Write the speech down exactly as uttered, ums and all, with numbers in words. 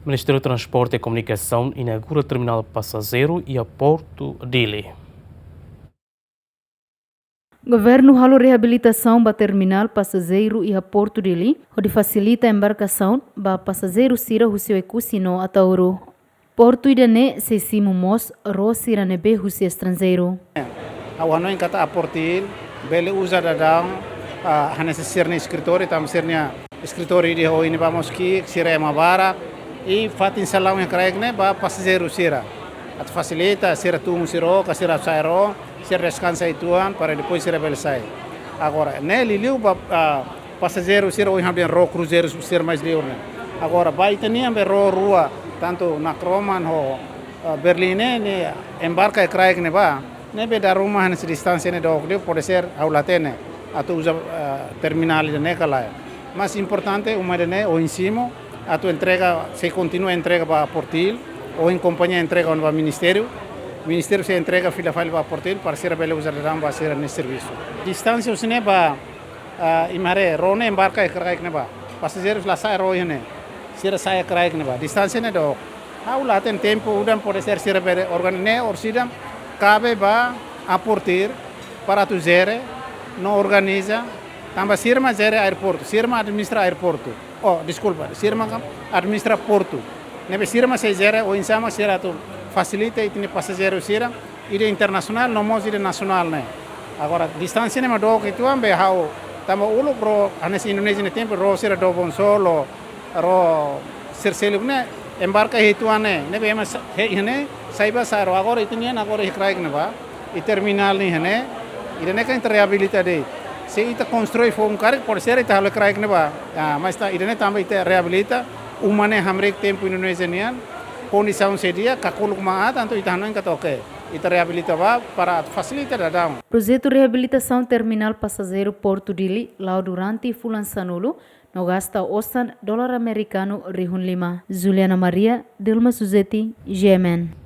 Ministériu Transporte e Komunikasaun inaugura terminál pasajeiru iha Portu Dili. Governu halo reabilitasaun ba terminál pasajeiru iha Portu Dili, hodi fasilita embarkasaun ba pasajeiru sira husi Oekusi no Ataúro. Portu ida-ne'e sei simu mós ró sira ne'ebé husi estranjeiru. Ha'u hanoin katak Portu Dili bele uza daudaun, ah, hanesan sira-nia eskritóriu, tanba sira-nia eskritóriu ida ohin ne'e ba mós ki'ik, sira ema barak, i fatin salaun iha kraik ne'e ba pasajeiru sira. Atu fasilita, sira tun husi ró, ka sira sa'e ró, sira deskansa uitoan, para depois sira bele sai. Agora, ne'e liuliu ba, ah, pasajeiru sira ohin ha'u dehan ró kruzeiru sira mais liur ne'e. Agora, ba ita-nian be ró rua, tantu Nakroman ho, ah, Berlin ne'e, ne'e embarka iha kraik ne'ebá, ne'ebé dala ruma hanesan distánsia ne'e dook liu, pode ser ha'u la hatene atu uza, ah, terminál ida-ne'e ka lae. Mas importante uma ida-ne'e ohin simu atu entrega, sei kontinua entrega ba Portu Dili, ohin kompañia entrega ona ba ministériu, ministériu sei entrega fila fali ba Portu Dili para sira bele uza daudaun ba sira-nia servisu. Distánsia husi ne'e ba, ah, imi haree, ró ne'e embarka iha kraik ne'ebá. Pasajeiru la sa'e ró iha ne'e. Sira sa'e iha kraik ne'ebá. Distánsia ne'e dook. Ha'u la hatene tempu udan pode ser sira bele organiza ne'e, orsida kabe ba Portu Dili para atu jere no organiza, tanba sira mak jere aeroportu, sira mak administra aeroportu. Oh, deskulpa, sira mak administra portu. Ne'ebé sira mak sei jere oinsá mak sira atu fasilita ita-nia pasajeiru sira, ida internasionál no mós ida nasionál ne'e. Agora, distánsia ne'e mak dook uitoan be ha'u, tanba uluk ró, hanesan Indonézia nia tempu, ró sira dobon solo, ró sira seluk ne'e embarka iha uitoan ne'e, ne'ebé ema sa-, he iha ne'e, sai ba sa'e ró. Agora ita-nian agora iha kraik ne'ebá, iha terminál ne'e iha ne'e, ida-ne'e kan ita reabilita de'it. Se ita konstrui foun karik, pode ser ita halo iha kraik ne'ebá. Ah, mas ita, ida-ne'e tanba ita reabilita, uma ne'e hamriik tempu Indonézia nian, kondisaun sei di'ak, kakuluk mak aat, entaun ita hanoin katak oke, ita reabilita ba para fasilita daudaun. Projetu reabilitasaun terminál pasajeiru Portu Dili la'o durante fulan sanulu, no gasta osan dolar amerikanu rihun lima. Juliana Maria, Dilma Suzeti, G M N.